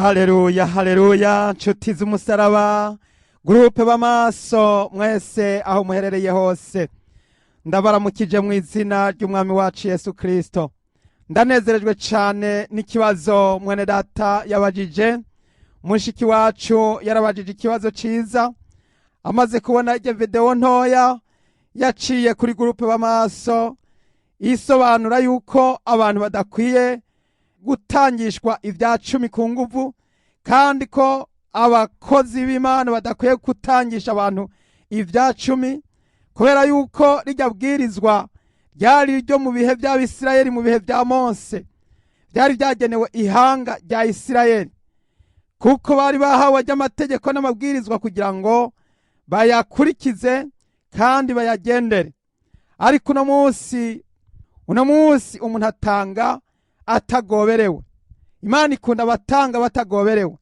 Haleluya, haleluya, nshuti z'umusaraba, groupe b'amaso mwese aho muherereye hose, ndabaramukije mu izina ry'Umwami wacu Yesu Kristo. Ndanezerejwe cyane n'ikibazo mwene data yabajije. Mushiki wacu yarabajije ikibazo ciza amaze kubona iryo video ntoya yaciye kuri groupe b'amaso, isobanura yuko abantu badakwiye gutangishwa ibya cumi ku nguvu, kandi ko abakozi b'Imana badakwiye gutangisha abantu ibya cumi, kubera yuko rijya bwirizwa ryari ryo mu bihe by'Abisirayeli, mu bihe bya Mose, byari byagenewe ihanga rya Isirayeli, kuko bari bahawe amategeko n'amabwirizwa kugira ngo bayakurikize kandi bayagendere. Ariko uno munsi umuntu atanga atagoberewe. Imana ikunda abatanga batagoberewe,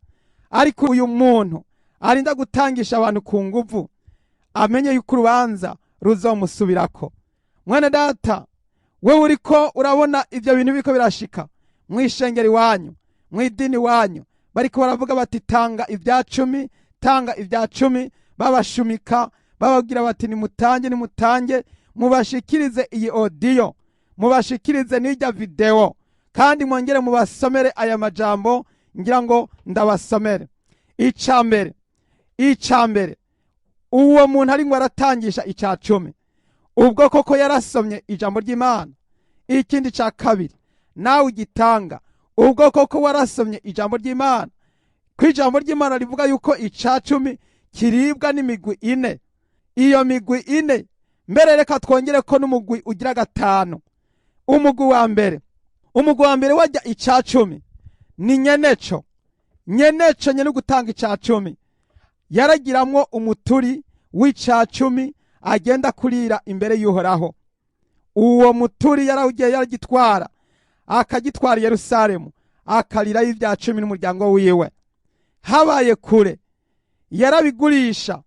ariko uyu muntu arinda gutangisha abantu ku nguvu amenye yuko urubanza ruzomusubirako. Mwene data, wewe uriko urabona ibyo bintu biriko birashika mw'ishengero iwanyu, mw'idini iwanyu, bariko baravuga bati: "Tanga ibya cumi, tanga ibya cumi," babashumika, bababwira bati: "Nimutange, nimutange," mubashikirize iyi audio, mubashikirize n'ijya video, kandi mwongere mubasomere aya majambo ngira ngo ndabasomere. Icambere, uwo muntu arimwo aratangisha ica cumi, ubwo koko yarasomye ijambo ry'Imana? Ikindi ca kabiri, nawe ugitanga, ubwo koko warasomye ijambo ry'Imana, ko ijambo ry'Imana rivuga yuko ica cumi kiribwa n'imigwi ine? Iyo migwi ine mbere, reka twongere ko n'umugwi ugira gatanu. Umugwi wa mbere wajya ica cumi ni nyeneco. Nyeneco, nyene gutanga ica cumi, yaragiramwo umuturi w'ica cumi agenda kurira imbere y'Uhoraho. Uwo muturi yarawugiye, yaragitwara, akagitwara i Yerusalemu, akarirayo ibya cumi n'umuryango wiwe. Habaye kure, yarabigurisha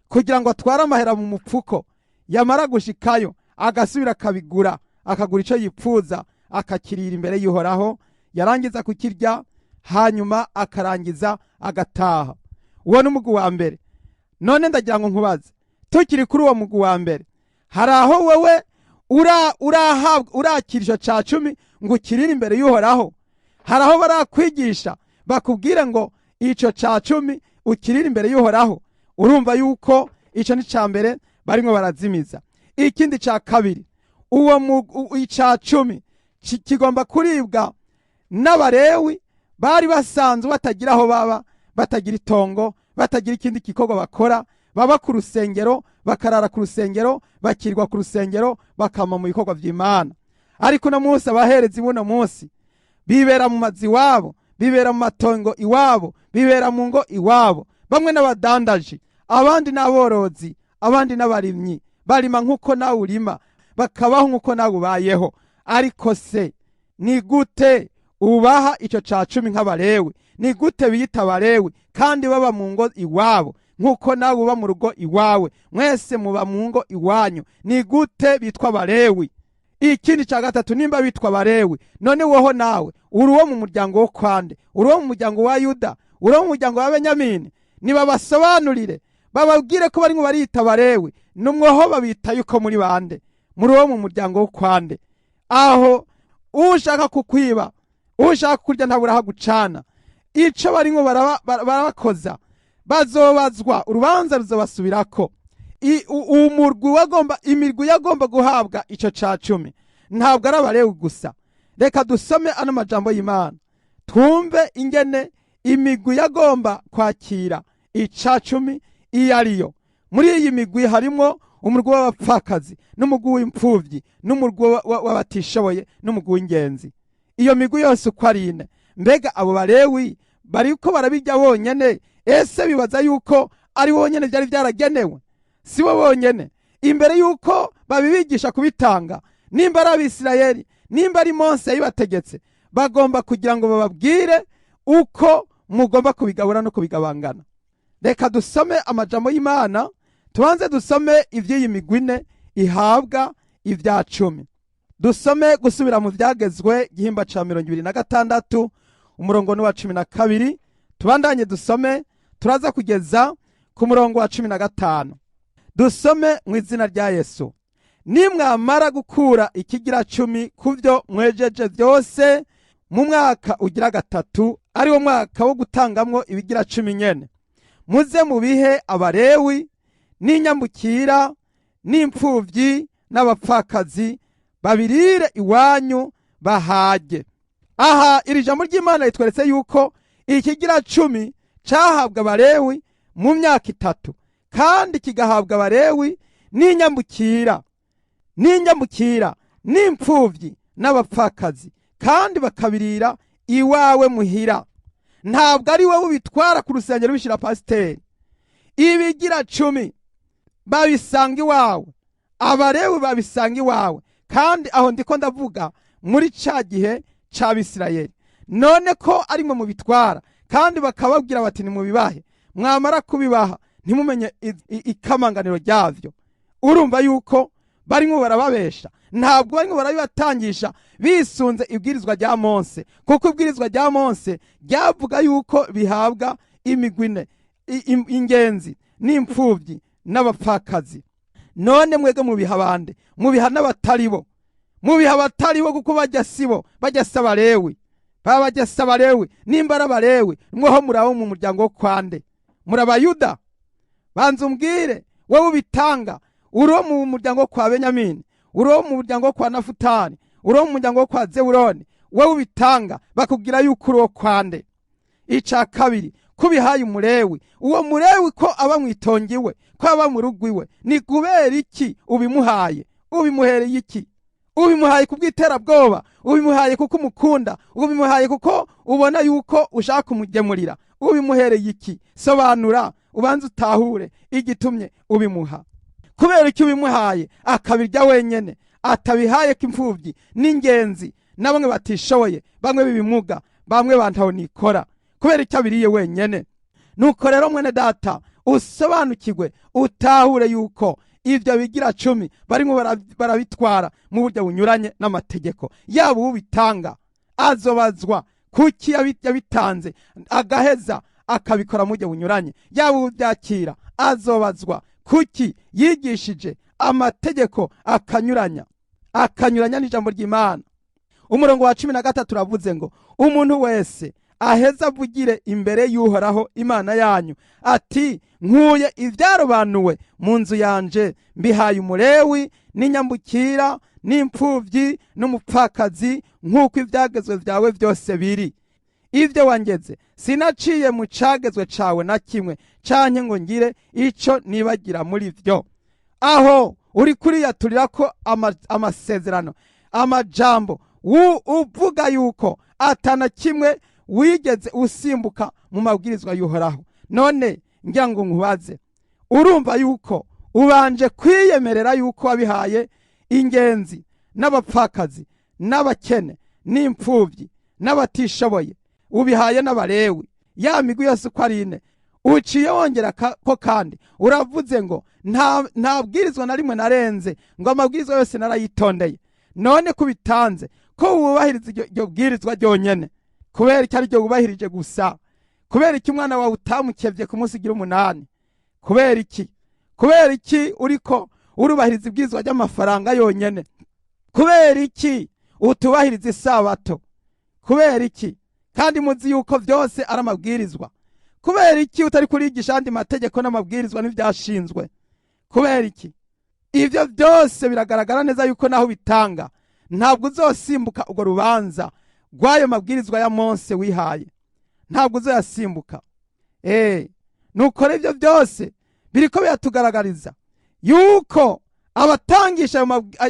kugira ngo atware amahera mu mupfuko. Yamara gushikayo, agasubira akabigura, akagura icyo yipfuza, akakirira imbere y'Uhoraho. Yarangiza kukirya, hanyuma akarangiza agataha. Uwo ni umugwi wa mbere. None ndagira ngo nkubaze, tukiri kuri uwo mugwi wa mbere, hari aho wewe urahabwa, urakira ico ca cumi ngo ukirire imbere y'Uhoraho? Hari aho barakwigisha bakubwire ngo ico ca cumi ukirire imbere y'Uhoraho? Urumva yuko ico ni ca mbere barimwo barazimiza. Ikindi ca kabiri, uwo ica cumi kigomba kuribwa n'Abarewi bari basanzwe batagira aho baba, batagira itongo, batagira ikindi gikorwa bakora, baba ku rusengero, bakarara ku rusengero, bakirwa ku rusengero, bakama mu bikorwa vy'Imana. Ariko uno munsi abaherezi buno munsi bibera mu mazu iwabo, bibera mu matongo iwabo, bibera mu ngo iwabo. Bamwe n'abadandaji, abandi n'aborozi, abandi n'abarimyi, barima nk'uko nawe urima, bakabaho nk'uko nawe ubayeho. Ariko se ni gute ubaha ico ca cumi nk'Abarewi? Ni gute biyita Abarewi kandi baba mu ngo iwabo nk'uko nawe uba mu rugo iwawe? Mwese muba mu ngo iwanyu, ni gute bitwa Abarewi? Ikindi cya gatatu, nimba bitwa Abarewi, none woho nawe uri uwo mu muryango wo kwande? Uri uwo mu muryango wa Yuda? Uri uwo mu muryango wa Benyamini? Nibabasobanurire, bababwire ko barimo barita Abarewi, numwoho babita yuko muri bande? Muri uwo mu muryango wo kwande? Aho ushaka kukwiba, ushaka kurya ntabura aho gucana. Ico barimwo barabakoza, bazobazwa, urubanza ruzobasubirako. Umurwi wagomba, imirwi yagomba guhabwa ico ca cumi ntabwo ari Abarewi gusa. Reka dusome ano majambo y'Imana, twumve ingene imigwi yagomba kwakira ica cumi iyo ariyo. Muri iyi migwi harimwo umurwi w'abapfakazi, n'umugwi w'imfuvyi, n'umurwi w'abatishoboye, n'umugwi w'ingenzi. Iyo migwi yose uko ari ine, mbega abo Barewi bariko barabirya bonyene? Ese bibaza yuko ari bonyene byari byaragenewe? Si bo bonyene. Imbere yuko babibigisha kubitanga, nimba ari Abisirayeli, nimba ari Mose yabibategetse, bagomba kugira ngo bababwire uko mugomba kubigabura no kubigabangana. Reka dusome amajambo y'Imana, tubanze dusome iby'iyi migwi ine ihabwa ibya cumi. Dusome Gusubira mu Byagezwe, igihimba ca 26, umurongo ni wa 12. Tubandanye dusome, turaza kugeza ku murongo wa 15. Dusome mu izina rya Yesu. Nimwamara gukura ikigira cumi ku byo mwejeje byose mu mwaka ugira gatatu, ari wo mwaka wo gutangamwo ibigira cumi nyene, muze mubihe Abarewi n'inyambukira n'imfuvyi n'abapfakazi, babirire iwanyu bahage. Aha iri jambo ry'Imana ritweretse yuko ikigira cumi cahabwa Abarewi mu myaka 3, kandi kigahabwa Abarewi n'inyambukira n'imfuvyi n'abapfakazi, kandi bakabirira iwawe muhira. Ntabwo ari wowe ubitwara ku rusengero ubishyira pasiteri. Ibigira cumi babisanga iwawe, Abarewi babisanga iwawe. Kandi aho ndiko ndavuga muri ca gihe c'Abisirayeli. None ko arimwe mubitwara, kandi bakababwira bati nimubibahe, mwamara kubibaha ntimumenye ikamanganiro ryavyo, urumva yuko barimo barababesha. Ntabwo barimo barabibatangisha bisunze ibwirizwa rya Mose, kuko ibwirizwa rya Mose ryavuga yuko bihabwa imigwi ine: ingenzi n'imfubyi n'abapfakazi. None mwebwe mubiha bande? Mubiha n'abatari bo, mubiha abatari bo, kuko bajya sibo, bajya si Abalewi, baba bajya si Abalewi. Nimba ari Abalewi, mweho murabo mu muryango wo kwande? Muri Abayuda? Banza umbwire, wowe ubitanga, uri uwo mu muryango wo kwa Benyamini, uri uwo mu muryango wo kwa Nafutali, uri uwo mu muryango wo kwa Zebuloni? Wowe ubitanga bakubwira yuko uri uwo kwande? Ica kabiri, ko ubihaye Umulewi, uwo Mulewi ko aba mu itongo iwe, ko aba mu rugo iwe, ni kubera iki ubimuhaye? Ubimuhereye iki? Ubimuhaye kubw'iterabwoba? Ubimuhaye kuko umukunda? Ubimuhaye kuko ubona yuko ushaka kumugemurira? Ubimuhereye iki? Sobanura, ubanze utahure igitumye ubimuha. Kubera icyo ubimuhaye akabirya wenyene, atabihaye ko imfubyi n'ingenzi na bamwe batishoboye, bamwe b'ibimuga, bamwe bantaho nikora? Kubera icyo abiriye wenyene? Nuko rero, mwene data, usobanukirwe, utahure yuko ibyo bigira cumi barimo barabitwara mu buryo bunyuranye n'amategeko. Yaba ubitanga azobazwa kuki yabitanze, agaheza akabikora mu buryo bunyuranye. Yaba ubyakira azobazwa kuki yigishije amategeko akanyuranya n'ijambo ry'Imana. Umurongo wa 13 uravuze ngo: umuntu wese aheza avugire imbere y'Uhoraho Imana yanyu ati: nkuye ibyarobanuwe mu nzu yanje, mbihaye Umulewi n'inyambukira n'imfubyi n'umupfakazi, nk'uko ibyagezwe byawe byose biri. Ibyo wangeze sinaciye mu cagezwe cawe na kimwe, canke ngo ngire ico nibagira muri vyo. Aho uri kuriyaturira ko amasezerano, amajambo uvuga yuko atana kimwe wigeze usimbuka mu mabwirizwa y'Uhoraho. None ngira ngo nkubaze, urumva yuko ubanje kwiyemerera yuko wabihaye ingenzi n'abapfakazi n'abakene n'imfubyi n'abatishoboye, ubihaye n'Abalewi, ya migwi yose uko ari ine. Uciye wongera ko kandi uravuze ngo nta bwirizwa na rimwe narenze, ngo amabwirizwa yose narayitondeye. None kubitanze, ko wubahiriza iryo bwirizwa ryonyene, kubera icyo ari ryo wubahirije gusa? Kubera iki umwana wawe utamukebye ku munsi ugira 8? Kubera iki? Kubera iki uriko urubahiriza ibwirizwa ry'amafaranga yonyene? Kubera iki utubahiriza isabato? Kubera iki? Kandi muzi yuko byose ari amabwirizwa. Kubera iki utari kurigisha andi mategeko n'amabwirizwa n'ibyashinzwe? Kubera iki? Ibyo byose biragaragara neza yuko naho bitanga ntabwo uzosimbuka urwo rubanza rw'ayo mabwirizwa ya Mose wihaye, ntabwo uzoyasimbuka. Nuko ibyo byose biriko biratugaragariza yuko abatangisha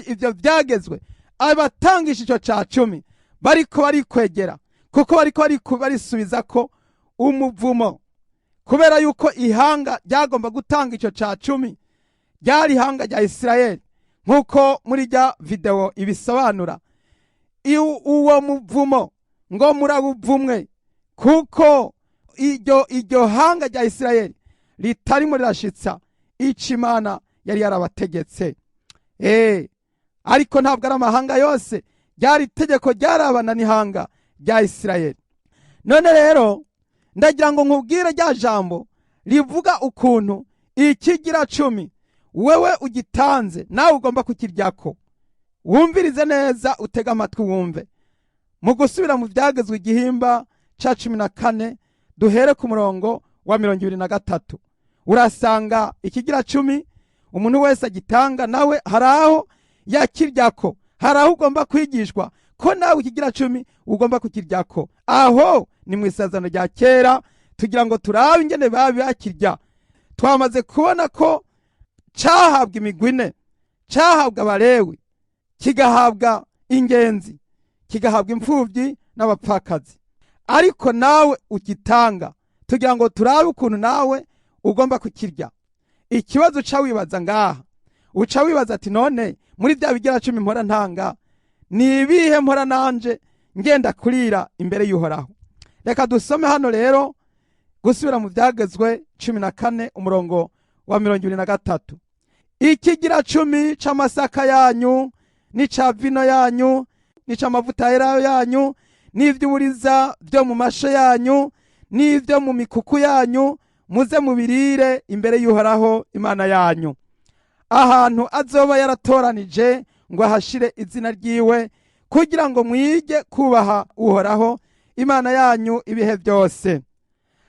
ibyo byagezwe, abatangisha icyo ca cumi, bariko barikwegera, kuko bariko barisubiza ko umuvumo, kubera yuko ihanga ryagomba gutanga icyo ca cumi ryari ihanga rya Isirayeli, nk'uko muri rya video ibisobanura. Uwo muvumo ngo murabuvumwe, kuko iryo hanga rya Isirayeli ritarimo rirashitsa ico Imana yari yarabategetse. Ariko ntabwo ari amahanga yose, ryari itegeko ryarabana n'ihanga rya Isirayeli. None rero Ndagira ngo nkubwire rya jambo rivuga ukuntu ikigira cumi wewe ugitanze nawe ugomba kukiryako. Wumvirize neza, utege amatwi wumve. Mu gusubira mu Byagezwe igihimba ca 14, duhere ku murongo wa 23, urasanga ikigira cumi umuntu wese agitanga nawe hari aho yakiryako, hari aho ugomba kwigishwa ko nawe ikigira cumi ugomba kukiryako. Aho ni mu Isezerano rya Kera, tugira ngo turabe ingene babi bakirya. Twamaze kubona ko cyahabwa imigwi ine: cyahabwa Abalewi, kigahabwa ingenzi, kigahabwa imfubyi n'abapfakazi. Ariko nawe ugitanga, tugira ngo turabe ukuntu nawe ugomba kukirya. Ikibazo uca wibaza ngaha, uca wibaza ati: "None muri bya bigira cumi mpora ntanga, ni ibihe mpora nanje ngenda kurira imbere y'Uhoraho?" Reka dusome hano rero, gusubira mu Byagezwe 14, umurongo wa 23: "Ikigira cumi c'amasaka yanyu n'ica vino yanyu n'ic'amavuta y'elayo yanyu n'ivy'uburiza byo mu masho yanyu n'ivyo mu mikuku yanyu, muze mubirire imbere y'Uhoraho Imana yanyu, ahantu azoba yaratoranije ngo ahashire izina ryiwe, kugira ngo mwige kubaha Uhoraho Imana yanyu ibihe byose.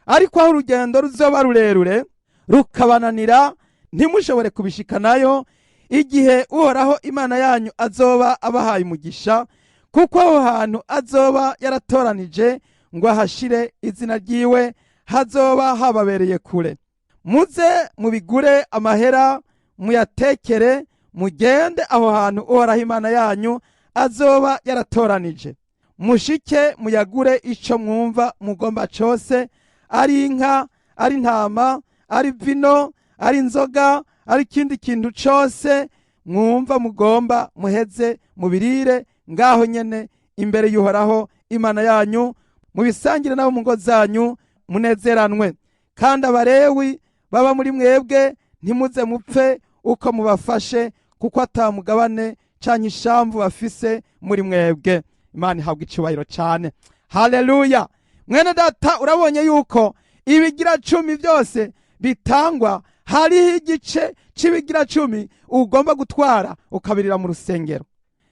Ariko aho urugendo ruzoba rurerure rukabananira, ntimushobore kubishikanayo, igihe Uhoraho Imana yanyu azoba abahaye umugisha, kuko aho hantu azoba yaratoranije ngo ahashire izina ryiwe hazoba hababereye kure, muze mubigure amahera, muyatekere, mugende aho hantu Uhoraho Imana yanyu azoba yaratoranije, mushike muyagure ico mwumva mugomba cose, ari inka, ari intama, ari vino, ari inzoga, ari ikindi kintu cose mwumva mugomba, muheze mubirire ngaho nyene imbere y'Uhoraho Imana yanyu, mubisangire nabo mu ngo zanyu, munezeranwe. Kandi Abalewi baba muri mwebwe ntimuze mupfe uko mubafashe, kuko ata mugabane canke ishamvu bafise muri mwebwe." Imana ihabwa icubahiro cane. Haleluya! Mwene data, urabonye yuko ibigira cumi byose bitangwa, hariho igice c'ibigira cumi ugomba gutwara ukabirira mu rusengero.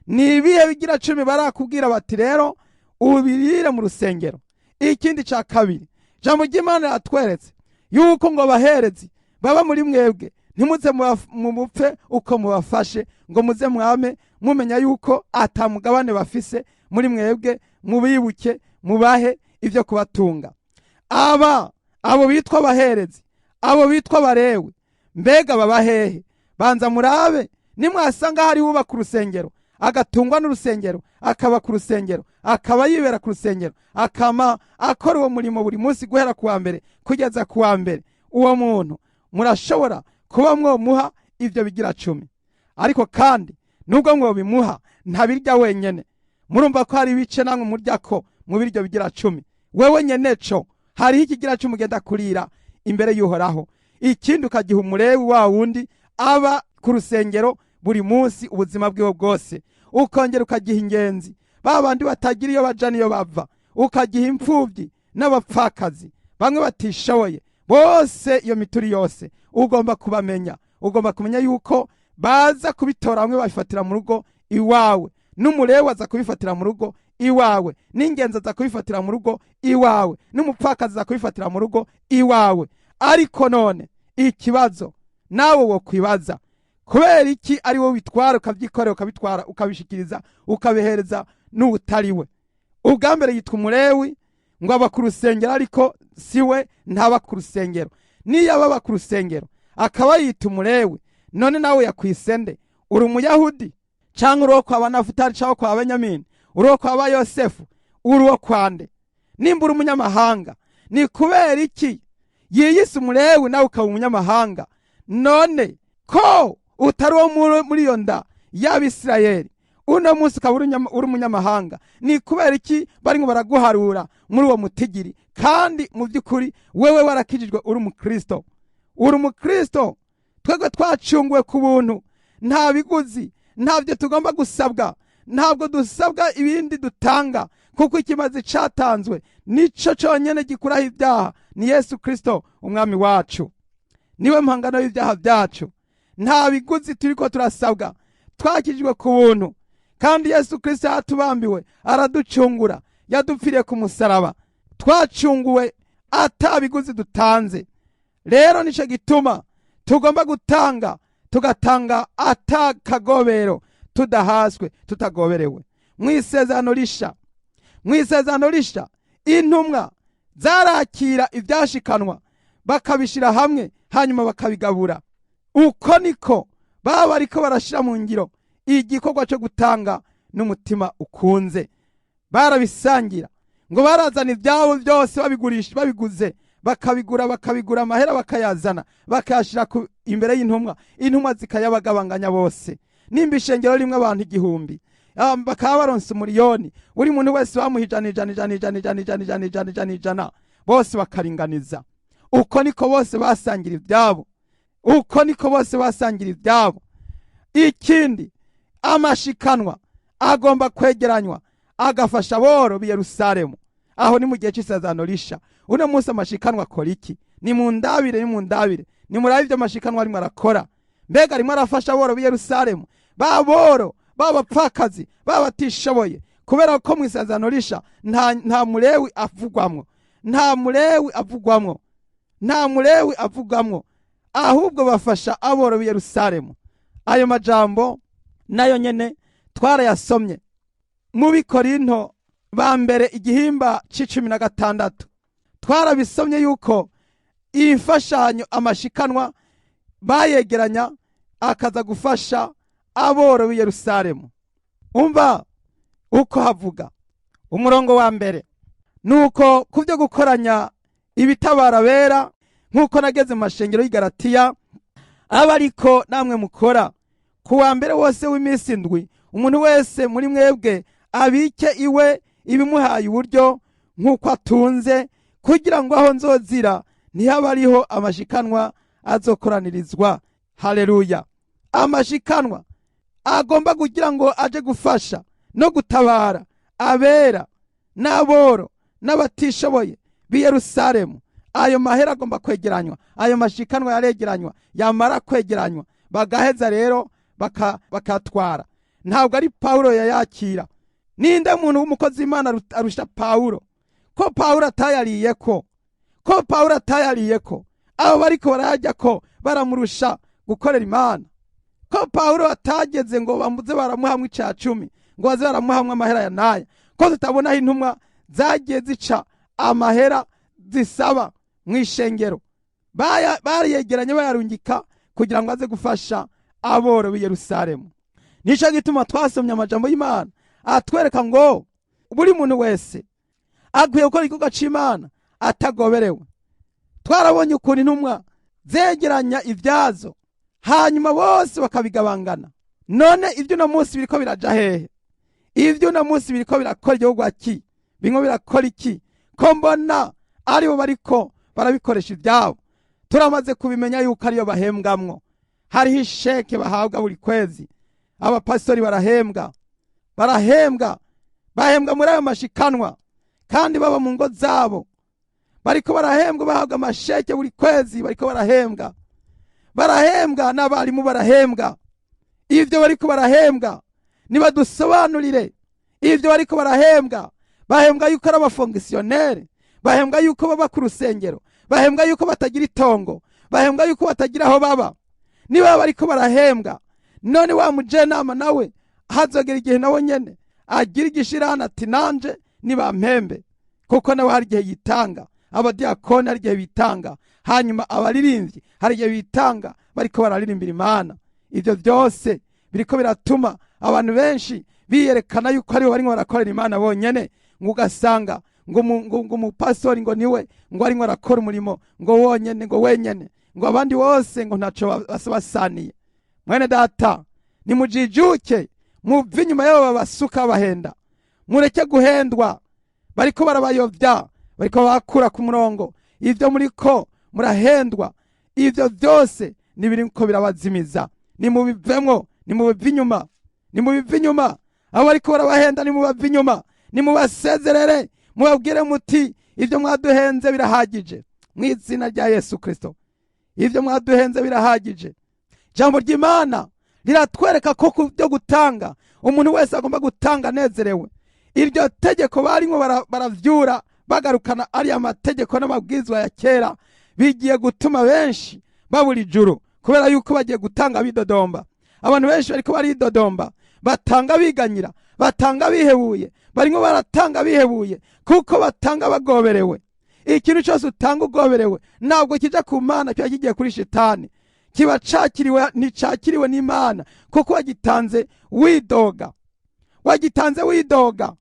Ni ibihe bigira cumi barakubwira bati rero ubirire mu rusengero? Ikindi cya kabiri, ijambo ry'Imana riratweretse yuko ngo abaherezi baba muri mwebwe ntimuze mupfe uko mubafashe, ngo muze mwame mumenya yuko ata mugabane bafise muri mwebwe, mubibuke, mubahe ibyo kubatunga. Aba abo bitwa abaherezi, abo bitwa Abarewi, mbega baba hehe? Banza murabe, nimwasanga hari wubaka urusengero, agatungwa n'urusengero, akaba ku rusengero, akaba yibera ku rusengero, akama akora uwo murimo buri munsi guhera ku wa mbere kugeza ku wa mbere, uwo muntu murashobora kuba mwomuha ibyo bigira cumi. Ariko kandi nubwo mwobimuha, ntabirya wenyene. Murumva ko hari ibice namwe murya ko mu biryo bigira cumi. Wewe nyeneco hariho ikigira cumi ugenda kurira imbere y'Uhoraho, ikindi ukagiha Umurewi wa wundi aba ku rusengero buri munsi ubuzima bwiwe bwose, ukongera ukagiha ingenzi, ba bandi batagira iyo baja n'iyo bava, ukagiha imfubyi n'abapfakazi, bamwe batishoboye bose. Iyo mituri yose ugomba kubamenya, ugomba kumenya yuko baza kubitora, bamwe babifatira mu rugo iwawe, n'Umurewi aza kubifatira mu rugo iwawe, n'ingenzi aza kubifatira mu rugo iwawe, n'umupfakazi aza kubifatira mu rugo iwawe. Ariko none ikibazo nawe wo kwibaza: kubera iki ari wowe witwara, ukabyikorera, ukabitwara, ukabishikiriza, ukabihereza n'utari we? Ubwa mbere yitwa Umurewi, ngo aba ku rusengero, ariko si we, ntaba ku rusengero. Niyo aba ku rusengero akaba yita Umurewi, none nawe yakwise nde? Uri Umuyahudi, cyangwa uri uwo kwa Banafutari, cyangwa kwa Benyamini, uri uwo kwa Bayosefu, uri uwo kwa nde? Nimba uri umunyamahanga, ni kubera iki yiyise Umurewi nawe ukaba umunyamahanga? None ko utari uwo muri iyo nda y'Abisirayeli, uno munsi ukaba uri umunyamahanga, ni kubera iki barimo baraguharura muri uwo mutigiri, kandi mu by'ukuri wewe warakijijwe, uri umukristo? Uri umukristo. Twebwe twacunguwe ku buntu, nta biguzi, ntabyo tugomba gusabwa, ntabwo dusabwa ibindi dutanga kugira ngo ducungurwe. Twacunguwe ku buntu. Kuko ikimazi catanzwe nico conyene gikuraho ibyaha, ni Yesu Kristo umwami wacu, niwe mpangano y'ibyaha byacu. Nta biguzi turiko turasabwa, twakijwe ku buntu, kandi Yesu Kristo yatubambiwe araducungura, yadupfiriye ku musaraba. Twacunguwe ata biguzi dutanze. Rero nico gituma tugomba gutanga, tugatanga ata kagobero, tudahaswe, tutagoberewe. Mu isezerano risha, mu isezerano risha, intumwa zarakira ibyashikanwa bakabishira hamwe, hanyuma bakabigabura. Uko niko baba bariko barashira mu ngiro igikorwa cyo gutanga n'umutima ukunze. Barabisangira, ngo barazana ibyabo byose babigurisha, babiguze, bakabigura, bakabigura amahera, bakayazana, bakayashira imbere y'intumwa, intumwa zikayabagabanganya bose. Nimba ishengero rimwe abantu 1000, bakaba baronse 1,000,000, buri muntu wese bamuha 100, 100, 100, 100, 100, 100, 100, 100, 100, 100, bose bakaringaniza. Uko niko bose basangira ibyabo, uko niko bose basangira ibyabo. Ikindi, amashikanwa agomba kwegeranywa agafasha aboro b'i Yerusalemu. Aho ni mu gihe c'isezerano risha. Uno munsi amashikanwa akora iki? Ni mu ndabire, ni mu ndabire, ni murabe ibyo amashikanwa arimo arakora. Mbega arimo arafasha aboro b'i Yerusalemu, baboro, b'abapfakazi, babatishoboye? Kubera ko mu isezerano risha nta mulewi avugwamwo, nta mulewi avugwamwo, nta mulewi avugwamwo, ahubwo bafasha aboro b'i Yerusalemu. Ayo majambo nayo nyene twarayasomye mu Bikorinto ba mbere igihimba c'16. Twarabisomye yuko iyi mfashanyo, amashikanwa, bayegeranya akaza gufasha aboro b'i Yerusalemu. Umva uko havuga umurongo wa mbere: "Nuko ku byo gukoranya ibitabara bera, nk'uko nageze mu mashengero y'i Galatiya, aba ariko namwe mukora. Ku wa mbere wose w'iminsi 7, umuntu wese muri mwebwe abike iwe ibimuhaye uburyo nk'uko atunze, kugira ngo aho nzozira ntihaba ariho amashikanwa azokoranirizwa." Haleluya! Amashikanwa agomba kugira ngo aje gufasha no gutabara abera n'aboro n'abatishoboye b'i Yerusalemu. Ayo mahera agomba kwegeranywa, ayo mashikanwa yaregeranywa, yamara kwegeranywa bagaheza rero bakatwara. Ntabwo ari Pawulo yayakira. Ninde muntu w'umukozi w'Imana arusha Pawulo? Ko Pawulo atayariye, ko Pawulo atayariye, ko abo bariko barayarya ko baramurusha gukorera Imana? Ko Pawulo atageze ngo bamuze baramuhamwe ica cumi, ngo baze baramuhamwe amahera ya naya? Ko tutabonaho intumwa zagiye zica amahera zisaba mu ishengero? Bariyegeranye bayarungika kugira ngo aze gufasha aboro b'i Yerusalemu. Nico gituma twasomye amajambo y'Imana atwereka ngo buri muntu wese akwiye gukora igikorwa c'Imana atagoberewe. Twarabonye ukuntu intumwa zegeranya ibyazo, hanyuma bose bakabigabangana. None ibyo uno munsi biriko biraja hehe? Ibyo uno munsi biriko birakora igihugu ki? Bimwe birakora iki, ko mbona aribo bariko barabikoresha ibyabo? Turamaze kubimenya yuko ariyo bahembwamwo. Hariho isheke bahabwa buri kwezi. Abapasitori barahembwa, barahembwa, bahembwa muri ayo mashikanwa, kandi baba mu ngo zabo. Bariko barahembwa, bahabwa amasheke buri kwezi, bariko barahembwa, barahembwa. N'abarimu barahembwa. Ibyo bariko barahembwa, nibadusobanurire ibyo bariko barahembwa. Bahembwa yuko ari abafongisiyoneri, bahembwa yuko baba ku rusengero, bahembwa yuko batagira itongo, bahembwa yuko batagira aho baba. Niba bariko barahembwa, none wa mujenama nawe hazogera igihe nawe nyene agira igishirana ati: "Nanje nibampembe," kuko nawe hari igihe yitanga. Abadiyakoni hari igihe bitanga, hanyuma abaririmbyi hari igihe bitanga bariko bararirimbira Imana. Ibyo byose biriko biratuma abantu benshi biyerekana yuko aribo barimo barakorera Imana bonyene, ngo ugasanga ngo umupastori ngo niwe ngo arimo arakora umurimo ngo wonyene, ngo wenyene, ngo abandi bose ngo ntaco basaniye. Mwene data, nimujijuke, muve inyuma y'abo babasuka bahenda, mureke guhendwa. Bariko barabayobya, bariko bakura ku murongo. Ibyo muriko murahendwa, ibyo byose nibiriko birabazimiza. Nimubivemwo, nimubive inyuma, nimubive inyuma. Abo bariko barabahenda, nimubave inyuma. Nimubasezerere, mubabwire muti ibyo mwaduhenze birahagije, mu izina rya Yesu Kristo. Ibyo mwaduhenze birahagije. Ijambo ry'Imana riratwereka ko ku byo gutanga umuntu wese agomba gutanga anezerewe. Iryo tegeko barimo baravyura bagarukana ariya mategeko n'amabwizwa ya kera, bigiye gutuma benshi babura ijuru, kubera yuko bagiye gutanga bidodomba. Abantu benshi bariko baridodomba, batanga biganyira, batanga bihebuye, barimo baratanga bihebuye kuko batanga bagoberewe. Ikintu cyose utanga ugoberewe ntabwo kijya ku Mana, kiba kigiye kuri shitani, kiba cakiriwe, nticakiriwe n'Imana, kuko wagitanze widoga, wagitanze widoga.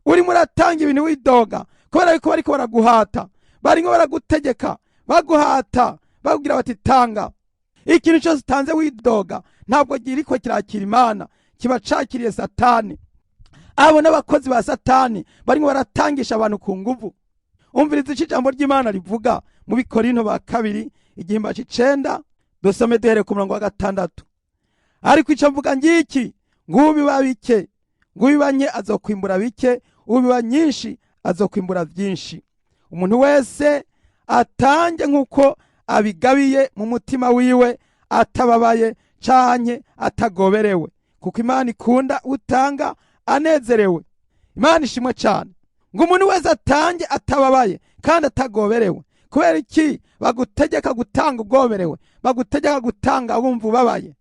Urimo uratanga ibintu widoga kubera yuko bariko baraguhata, barimo baragutegeka, baguhata, bakubwira bati tanga. Ikintu cyose utanze widoga ntabwo kiriko kirakira Imana, kiba cakiriye Satani. Abo n'abakozi ba Satani barimo baratangisha abantu ku nguvu. Umviriza icyo ijambo ry'Imana rivuga mu Bikorinto ba kabiri igihimba c'icenda, dusome duhereye ku murongo wa 6. Ariko icyo mvuga ngiki: ngubiba bike, ngubiba nke azokwimbura bike, ubiba nyinshi azokwimbura byinshi. Umuntu wese atange nk'uko abigabiye mu mutima wiwe, atababaye canke atagoberewe, kuko Imana ikunda utanga anezerewe. Imana ishimwe cyane. Ngo umuntu wese atange atababaye kandi atagoberewe. Kubera iki bagutegeka gutanga ugoberewe, bagutegeka gutanga wumva ubabaye?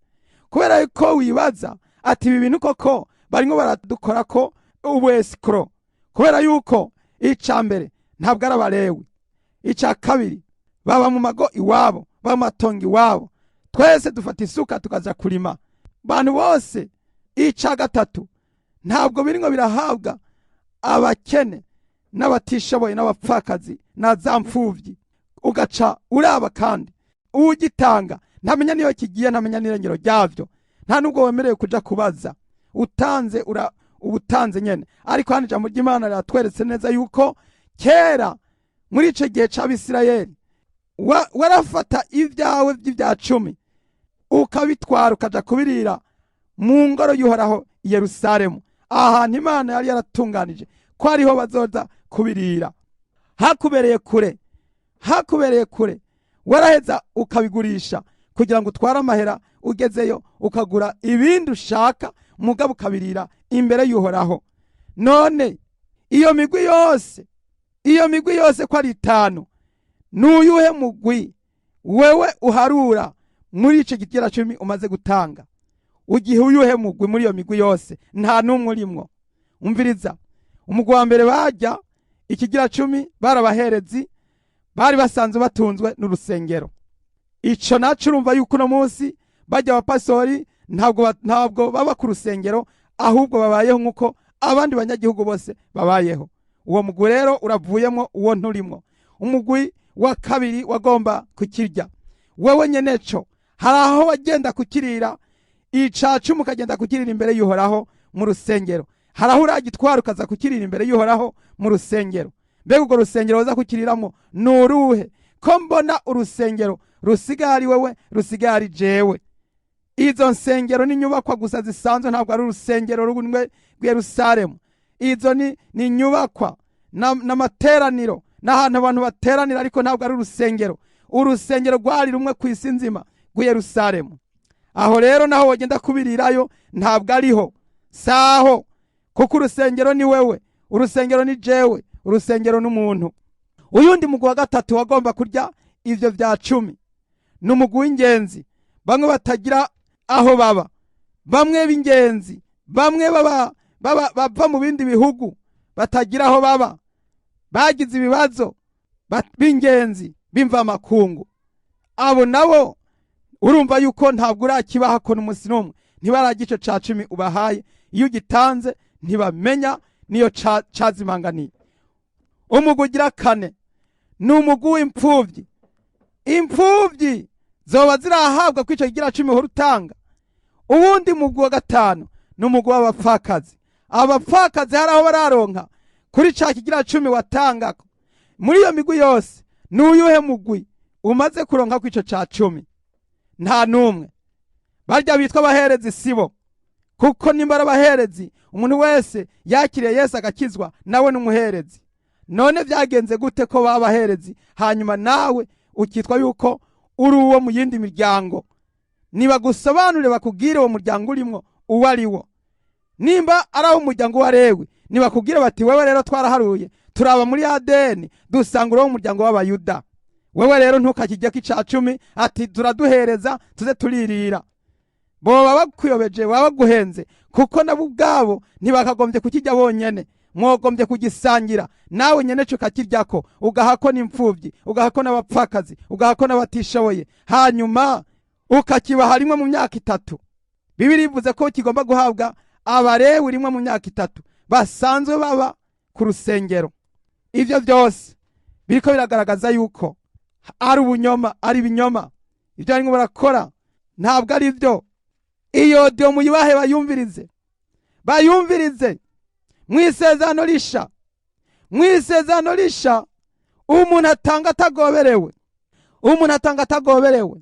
Kubera yuko wibaza ati ibi bintu koko barimo baradukora ko ubu-escroc. Kubera yuko icya mbere ntabwo ari Abalewi, icya kabiri baba mu mago iwabo, baba mu matongo iwabo, twese dufata isuka tukaza kurima bantu bose. Icya gatatu, ntabwo birimo birahabwa abakene n'abatishoboye n'abapfakazi na za mfubyi. Ugaca uraba kandi ugitanga ntamenya niyo kigiye, ntamenya n'irengero ryabyo, nta nubwo wemerewe kuja kubaza. Utanze ura ubutanze nyene. Ariko hano ijambo ry'Imana riratweretse neza yuko kera muri ico gihe c'Abisirayeli warafata ibyawe by'ibya cumi ukabitwara, ukaja kubirira mu ngoro y'Uhoraho i Yerusalemu, ahantu Imana yari yaratunganije ko ariho bazoza kubirira. Hakubereye kure, hakubereye kure, waraheza ukabigurisha kugira ngo utware amahera, ugezeyo ukagura ibindi ushaka, mugabo ukabirira imbere y'Uhoraho. None iyo migwi yose, iyo migwi yose ko ari itanu, n'uyuhe mugwi wewe uharura muri ico gitera cumi umaze gutanga? Ugihe uyuhe mugwi muri iyo migwi yose? Nta n'umwe urimwo. Umviriza, umugwi wa mbere bajya ikigira cumi bari abaherezi, bari basanzwe batunzwe n'urusengero. Ico naco urumva yuko uno munsi bajya abapasori ntabwo baba ku rusengero, ahubwo babayeho nk'uko abandi banyagihugu bose babayeho. Uwo mugwi rero uravuyemo, uwo nturimwo. Umugwi wa kabiri wagomba kukirya, wewe nyeneco hari aho wagenda kukirira ica cumi, ukagenda kukirira imbere y'Uhoraho mu rusengero? Hari aho uragitwara ukaza kukirira imbere y'Uhoraho mu rusengero? Mbega urwo rusengero waza kukiriramo ni uruhe, ko mbona urusengero rusigaye ari wewe, rusigaye ari jewe? Izo nsengero ni inyubakwa gusa zisanzwe, ntabwo ari urusengero rumwe rw'Yerusalemu. Izo ni inyubakwa n'amateraniro n'ahantu abantu bateranira, ariko ntabwo ari urusengero. Urusengero rwari rumwe ku isi nzima rw'Yerusalemu. Aho rero naho wagenda kubirirayo ntabwo ariho, saho, kuko urusengero ni wewe, urusengero ni jewe, urusengero n'umuntu. Uyundi mugwi wa gatatu wagomba kurya ivyo vya cumi ni umugwi w'ingenzi, bamwe batagira aho baba, bamwe b'ingenzi, bamwe baba bava mu bindi bihugu batagira aho baba, bagize ibibazo, b'ingenzi b'imvamakungu. Abo nabo urumva yuko ntabwo urakibaha ko n'umunsi n'umwe ntibaragira ico ca cumi ubahaye. Iyo ugitanze ntibamenya niyo cazimanganiye. Umugwi ugira kane ni umugwi w'imfuvyi. Imfuvyi zoba zirahabwa kwico kigira cumi uhora utanga? Uwundi mugwi wa gatanu ni umugwi w'abapfakazi. Abapfakazi hari aho bararonka kuri ca kigira cumi watanga? Muri iyo migwi yose ni uyuhe mugwi umaze kuronka kw'ico ca cumi? Nta n'umwe. Barya bitwa abaherezi sibo, Kuko nimba ari abaherezi, umuntu wese yakiriye Yesu agakizwa nawe ni umuherezi. None byagenze gute ko babaherezi, hanyuma nawe ukitwa yuko uri uwo mu yindi miryango? Nibagusobanurire, bakubwire uwo muryango urimo uwo ari wo. Nimba ari aho umuryango wa Lewi, nibakubwire bati: "Wewe rero twaraharuye, turaba muri ADN, dusanga uri uwo muryango w'Abayuda. Wewe rero ntukakijyeko ica cumi, ati turaduhereza tuze turirira." Boba bakuyobeje, baba baguhenze, kuko nabo ubwabo ntibakagombye kukijya bonyene. Mwogombye kugisangira nawe nyene cyo ukakiryako, ugahako n'imfubyi, ugahako n'abapfakazi, ugahako n'abatishoboye, hanyuma ukakibaha rimwe mu myaka 3. Bibiliya ivuze ko kigomba guhabwa Abarewi rimwe mu myaka 3, basanzwe baba ku rusengero. Ibyo byose biriko biragaragaza yuko ari ubunyoma, ari ibinyoma. Ibyo barimo barakora ntabwo ari byo. Iyo audio muyibahe bayumvirize, bayumvirize. Mu Isezerano Risha, mu Isezerano Risha, umuntu atanga atagoberewe, umuntu atanga atagoberewe.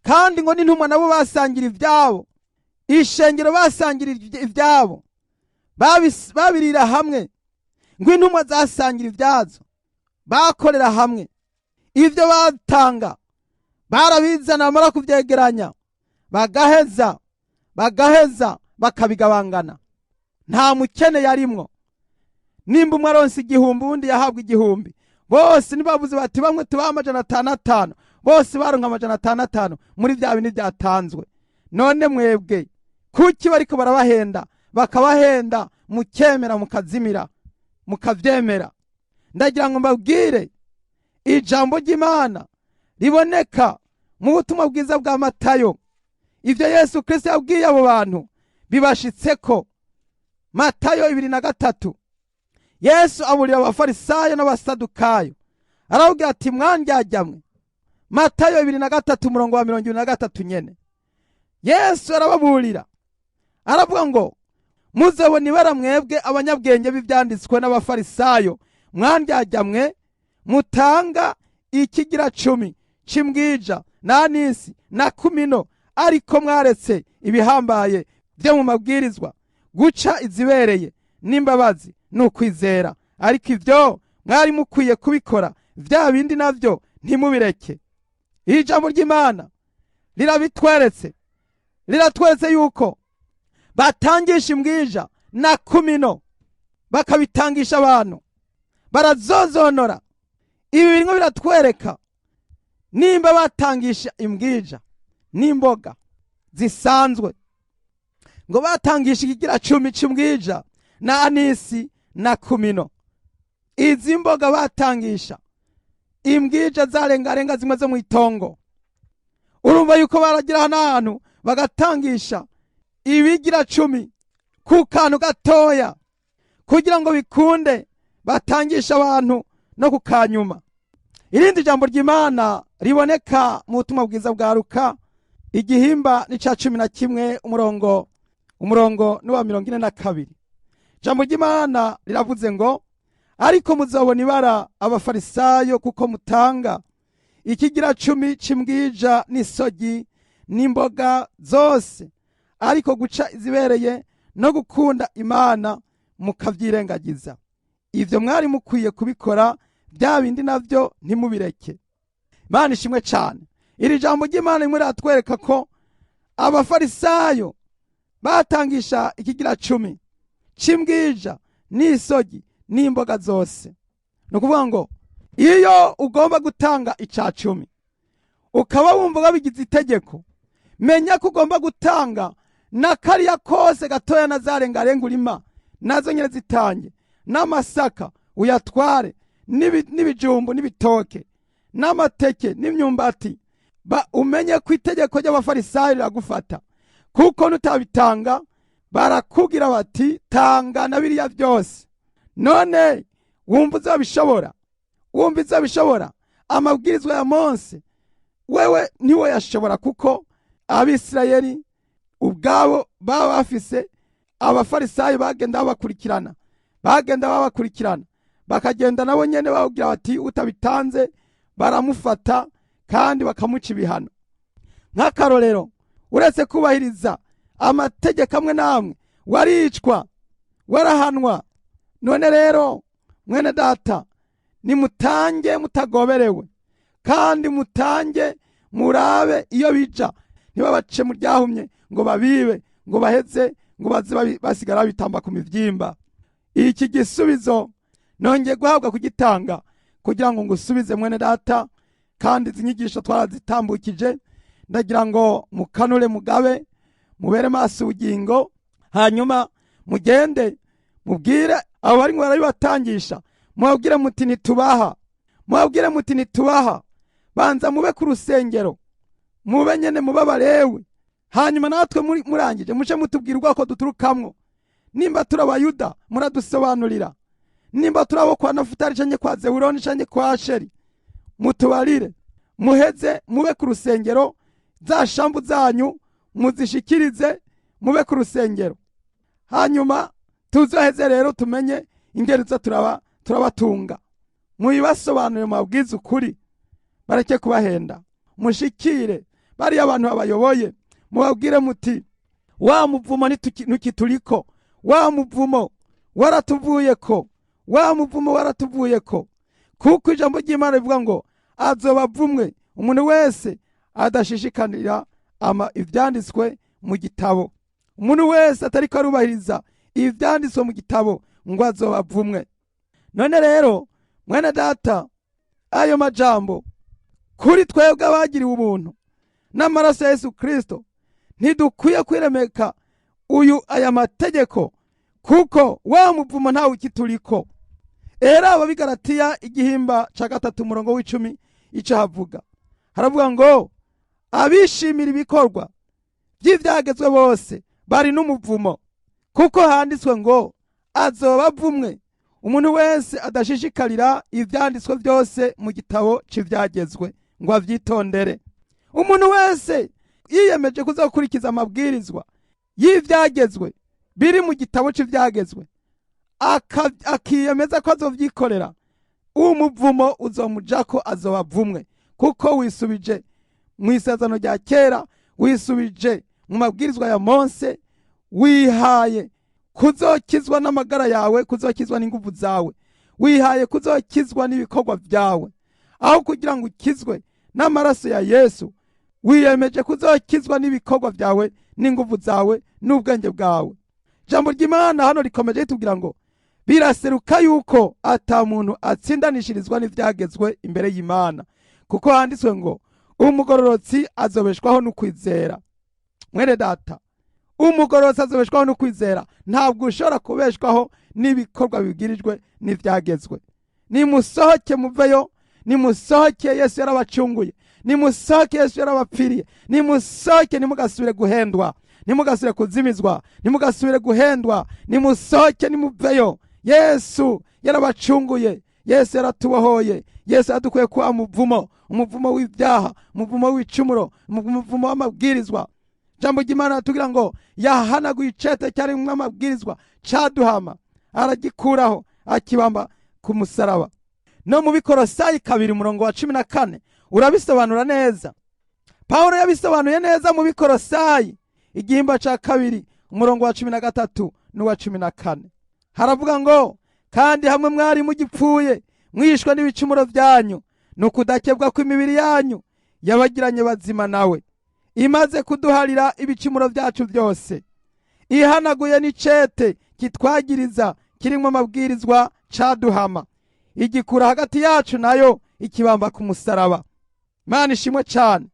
Kandi ngo n'intumwa nabo basangira ibyabo, ishengero basangira ibyabo, babirira hamwe. Ngo intumwa zasangira ibyazo, bakorera hamwe. Ibyo batanga barabizana, bamara kubyegeranya bagaheza bakabigabangana. Nta mukene yarimwo. Nimba umwe aronse 1000, uwundi yahabwa 1000. Bose ntibavuze bati: "Bamwe tubaha 500 5." Bose baronka 500 5 muri bya bindi byatanzwe. None mwebwe kuki bariko barabahenda, bakabahenda mukemera, mukazimira, mukavyemera? Ndagira ngo mbabwire ijambo ry'Imana riboneka mu Butumwa Bwiza bwa Matayo. Ibyo Yesu Kristo yabwiye abo bantu bibashitseko. Matayo 23, Yesu aburira Abafarisayo n'Abasadukayo, arababwira ati: "Mwandyajyamwe." Matayo 23, umurongo wa 23 nyene, Yesu arababurira, aravuga ngo: "Muzabona ibara mwebwe abanyabwenge b'ibyanditswe n'Abafarisayo, mwandyajyamwe, mutanga ikigira cumi c'imbwija n'anisi na kumino, ariko mwaretse ibihambaye byo mu mabwirizwa, guca izibereye n'imbabazi n'ukwizera. Ariko ibyo mwari mukwiye kubikora, bya bindi nabyo ntimubireke." Iri jambo ry'Imana rirabitweretse, riratweretse yuko batangisha imbwija na kumino, bakabitangisha abantu, barazozonora. Ibi birimo biratwereka, nimba batangisha imbwija n'imboga zisanzwe, ngo batangisha ikigira cumi c'imbwija na anisi na kumino. Izi mboga batangisha imbwija zarengarenga zimwe zo mu itongo. Urumva yuko baragira n'ahantu bagatangisha ibigira cumi ku kantu gatoya, kugira ngo bikunde batangisha abantu no ku kanyuma. Irindi jambo ry'Imana riboneka mu Butumwa Bwiza bwa Luka, igihimba n'ica 11, umurongo n'uwa 42. Ijambo ry'Imana riravuze ngo: "Ariko muzabona ibara Abafarisayo, kuko mutanga ikigira cumi c'imbwija n'isogi n'imboga zose, ariko guca izibereye no gukunda Imana mukavyirengagiza. Ivyo mwari mukwiye kubikora, bya bindi navyo ntimubireke." Imana ishimwe cyane. Iri jambo ry'Imana rimwe riratwereka ko Abafarisayo batangisha ikigira cumi c'imbwija n'isogi n'imboga zose. Ni ukuvuga ngo iyo ugomba gutanga ica cumi, ukaba wumva wabigize itegeko, menya ko ugomba gutanga na kariya kose gatoya, na zarengarenga urima nazo nyine zitange, n'amasaka uyatware, n'ibijumbu n'ibitoke n'amateke n'imyumbati. Ba umenye ko itegeko ry'Abafarisayo riragufata, kuko nutabitanga barakubwira bati: "Tanga na biriya byose." None wumva uzabishobora? Wumva uzabishobora? Amabwirizwa ya Mose wewe niwe yashobora, kuko Abisirayeli ubwabo baba bafise Abafarisayo bagenda babakurikirana, bagenda babakurikirana, bakagenda nabo nyene bababwira bati utabitanze baramufata kandi bakamuca ibihano. Nk'akarorero, uretse kubahiriza Amategeko amwe n'amwe waricwa, warahanwa. None rero mwene data, nimutange mutagoberewe, kandi mutange murabe iyo bija, ntibabace mu ryahumye ngo babibe, ngo baheze ngo baze basigara bitamba ku mivyimba. Iki gisubizo nongeye guhabwa kugitanga kugira ngo ngusubize mwene data, kandi izi nyigisho twarazitambukije. Ndagira ngo mukanure, mugabe, mubere maso ubugingo, hanyuma mugende mubwire abo bari ngo barabibatangisha, mubabwire muti ntitubaha, mubabwire muti ntitubaha. Banza mube ku rusengero, mube nyene mube Abalewi, hanyuma natwe murangije muce mutubwira ubwoko duturukamwo. Nimba turi Abayuda muradusobanurira, nimba turi abo kwa Nafutali canke kwa Zebuloni canke kwa Asheri mutubarire. Muheze mube ku rusengero, za shambu zanyu muzishikirize, mube ku rusengero, hanyuma tuzoheze rero tumenye ingeri zo turabatunga. Mubibasobanurire, mubabwize ukuri, bareke kubahenda. Mushikire bariya abantu babayoboye, mubabwire muti wa muvumo ntukituriko, wa muvumo waratuvuyeko, wa muvumo waratuvuyeko. Kuko ijambo ry'Imana rivuga ngo azoba avumwe umuntu wese adashishikanira ivyanditswe mu gitabo. Umuntu wese atariko arubahiriza ivyanditswe mu gitabo ngo azoba avumwe. None rero mwene data, ayo majambo kuri twebwe abagiriwe ubuntu n'amaraso ya Yesu Kristo, ntidukwiye kwiremeka uyu aya mategeko, kuko wa muvumo ntawe ukituriko. Era Ababigaratiya igihimba ca 3 umurongo w'10 ico havuga, haravuga ngo abishimira ibikorwa by'ivyagezwe bose bari n'umuvumo, kuko handitswe ngo azoba avumwe umuntu wese adashishikarira ivyanditswe byose mu gitabo c'ivyagezwe ngo avyitondere. Umuntu wese yiyemeje kuzokurikiza amabwirizwa y'ivyagezwe biri mu gitabo c'ivyagezwe, akiyemeza ko azovyikorera, umuvumo uzomujako, azoba avumwe, kuko wisubije mu isezerano rya kera, wisubije mu mabwirizwa ya Mose, wihaye kuzokizwa n'amagara yawe, kuzokizwa n'inguvu zawe, wihaye kuzokizwa n'ibikorwa byawe, aho kugira ngo ukizwe n'amaraso ya Yesu. Wiyemeje kuzokizwa n'ibikorwa byawe, n'inguvu zawe, n'ubwenge bwawe. Ijambo ry'Imana hano rikomeje ritubwira ngo biraseruka yuko ata muntu atsindanishirizwa n'ivyagezwe imbere y'Imana, kuko handitswe ngo umugororotsi azobeshwaho n'ukwizera. Mwene data, umugororotsi azobeshwaho n'ukwizera. Ntabwo ushobora kubeshwaho n'ibikorwa bibwirijwe n'ivyagezwe. Nimusohoke muveyo, nimusohoke, Yesu yarabacunguye, nimusohoke, Yesu yarabapfiriye, nimusohoke, ntimugasubire guhendwa, ntimugasubire kuzimizwa, ntimugasubire guhendwa, nimusohoke, nimuveyo. Yesu yarabacunguye, Yesu yaratubohoye, Yesu yadukuye kwa muvumo, umuvumo w'ibyaha, umuvumo w'icumuro, umuvumo w'amabwirizwa. Jambo ry'Imana ratubwira ngo yahanaguye icete cyarimwo amabwirizwa caduhama, aragikuraho akibamba ku musaraba. No mu Bikorosayi 2 umurongo wa 14 urabisobanura neza. Paulo yabisobanuye neza mu Bikorosayi igihimba ca 2 umurongo wa 13 n'uwa 14. Haravuga ngo kandi hamwe mwari mugipfuye mwishwe n'ibicumuro byanyu, nukudakebwa kw'imibiri yanyu yabagiranye bazima nawe, imaze kuduharira ibicumuro byacu byose, ihanaguye n'icete kitwagiriza kirimo amabwirizwa caduhama, igikura hagati yacu nayo ikibamba ku musaraba. Imana ishimwe cyane.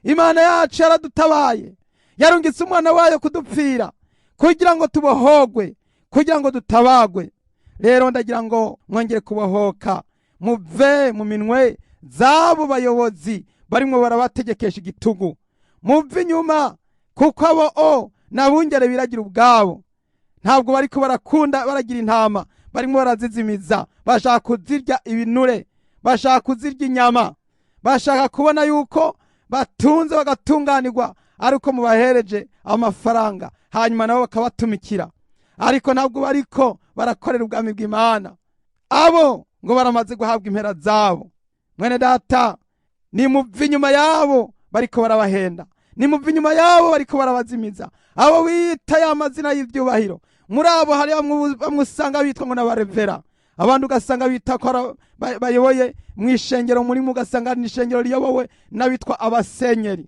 Imana yacu yaradutabaye, yarungitse umwana wayo kudupfira kugira ngo tubohogwe, kugira ngo dutabagwe. Rero ndagira ngo mwongere kubohoka, muve mu minwe z'abo bayobozi barimo barabategekesha igitugu, muve inyuma, kuko abo nabungere biragira ubwabo, ntabwo bariko barakunda baragira intama, barimo barazizimiza, bashaka kuzirya ibinure, bashaka kuzirya inyama, bashaka kubona yuko batunze bagatunganirwa ariko mubahereje amafaranga, hanyuma nabo bakabatumikira. Ariko ntabwo bariko barakorera ubwami bw'Imana. Abo ngo baramaze guhabwa impera zabo. Mwene data, nimuve inyuma yabo bariko barabahenda, Nimuve inyuma yabo bariko barabazimiza, abo bita ya mazina y'ivyubahiro. Muri abo hari bamwe usanga bitwa ngo n'abarevera, abandi ugasanga bita ko bayoboye mu ishengero, murimo ugasanga ni ishengero riyobowe n'abitwa abasenyeri.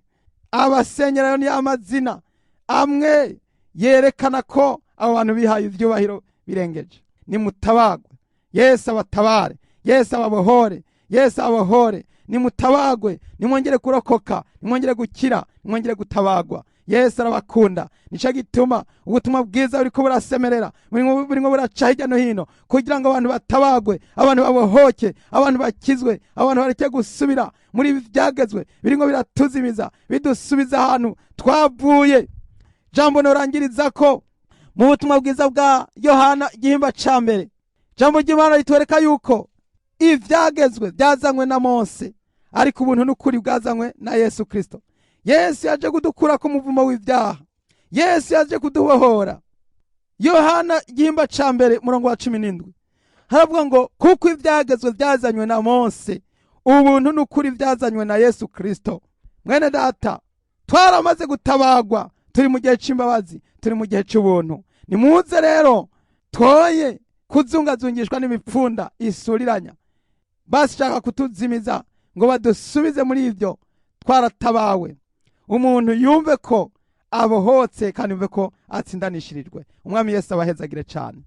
Abasenyeri ayo ni amazina amwe yerekana ko abo bantu bihaye ivyubahiro birengeje. Nimutabagwe, Yesu abatabare, Yesu ababohore, Yesu ababohore. Nimutabagwe, nimwongere kurokoka, nimwongere gukira, nimwongere gutabagwa. Yesu arabakunda. Nico gituma ubutumwa bwiza buriko burasemerera, burimo buraca hirya no hino, kugira ngo abantu batabagwe, abantu babohoke, abantu bakizwe, abantu bareke gusubira muri ibi byagezwe birimo biratuzimiza, bidusubiza ahantu twavuye. Jambo norangiriza ko mu butumwa bwiza bwa Yohana igihimba ca mbere, jambo ry'Imana ritwereka yuko ivyagezwe byazanywe na Mose, ariko ubuntu n'ukuri bwazanywe na Yesu Kristo. Yesu yaje kudukura ku muvumo w'ibyaha, Yesu yaje kudubohora. Yohana igihimba ca mbere murongo wa 17 haravuga ngo kuko ivyagezwe byazanywe na Mose, ubuntu n'ukuri byazanywe na Yesu Kristo. Mwene data, twaramaze gutabagwa, turi mu gihe c'imbabazi, turi mu gihe c'ubuntu. Nimuze rero twoye kuzungazungishwa n'imipfunda isuriranya bashaka kutuzimiza ngo badusubize muri ibyo. Twaratabawe. Umuntu yumve ko abohotse kandi yumve ko atsindanishirijwe. Umwami Yesu abahezagire cyane.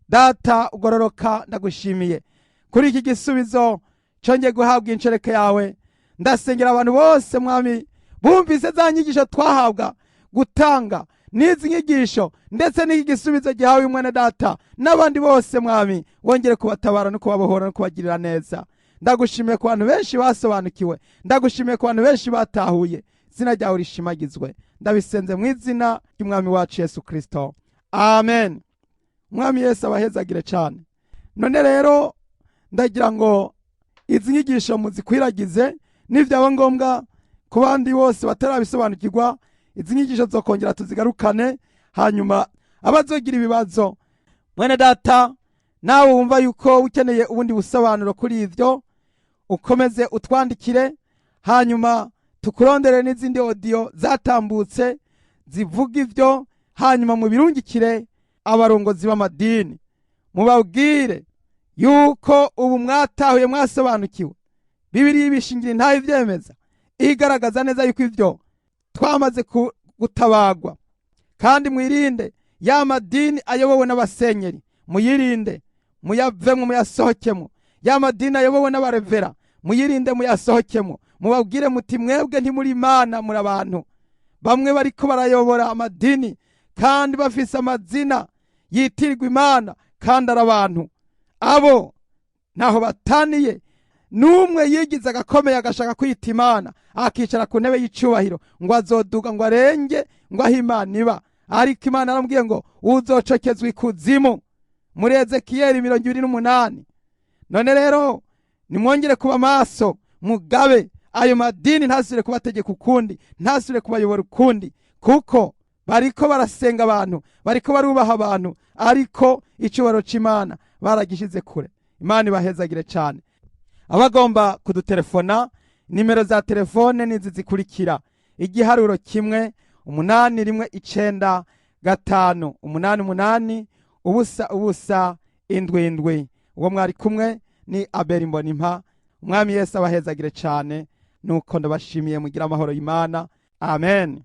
Data ugororoka, ndagushimiye kuri iki gisubizo cyongeye guhabwa incereke yawe. Ndasengera abantu bose, Mwami, bumvise za nyigisho twahabwa gutanga n'izi nyigisho, ndetse n'iki gisubizo gihawe mwene data n'abandi bose. Mwami, wongere kubatabara no kubabohora no kubagirira neza. Ndagushimiye ku bantu benshi basobanukiwe, ndagushimiye ku bantu benshi batahuye. Izina ryawe rishimagizwe. Ndabisenze mu izina ry'Umwami wacu Yesu Kristo, amen. Umwami Yesu abahezagire cyane. None rero ndagira ngo izi nyigisho muzikwiragize, nibyaba ngombwa ku bandi bose batarabisobanukirwa, izi nyigisho zokongera tuzigarukane, hanyuma abazogira ibibazo. Mwene data, nawe wumva yuko ukeneye ubundi busobanuro kuri ibyo, ukomeze utwandikire, hanyuma tukurondere n'izindi audio zatambutse zivuga ibyo, hanyuma mubirungikire abarongozi b'amadini, mubabwire yuko ubu mwatahuye, mwasobanukiwe. Bibiliya ibishingira ntayo ibyemeza, igaragaza neza yuko ibyo twamaze gutabagwa. Kandi mwirinde ya madini ayobowe n'abasenyeri, muyirinde, muyavemo, muyasohokemo. Ya madini ayobowe n'abarevera, muyirinde, muyasohokemo. Mubabwire muti mwebwe ntimuri Imana, muri abantu. Bamwe bariko barayobora amadini kandi bafise amazina yitirirwa Imana kandi ari abantu. Abo ntaho bataniye n'umwe yigize agakomeye agashaka kwita Imana, akicara ku ntebe y'icubahiro ngo azoduga, ngo arenge ngo aho Imana iba. Ariko Imana aramubwiye ngo uzocokezwa ikuzimu, muri Ezekiyeli 28. None rero nimwongere kuba maso, mugabe ayo madini ntasubire kubategeka ukundi, ntasubire kubayobora ukundi, kuko bariko barasenga abantu, bariko barubaha abantu, ariko icyubahiro c'Imana baragishize kure. Imana ibahezagire cyane. Abagomba kudutelefona, nimero za telefone nizi zikurikira: igiharuro 1 8 1 9 5 8 8 0 0 7 7. Uwo mwari kumwe ni Abeli Mbonimpa. Umwami Yesu abahezagire cyane. Nuko ndabashimiye, mugira amahoro y'Imana. Amen.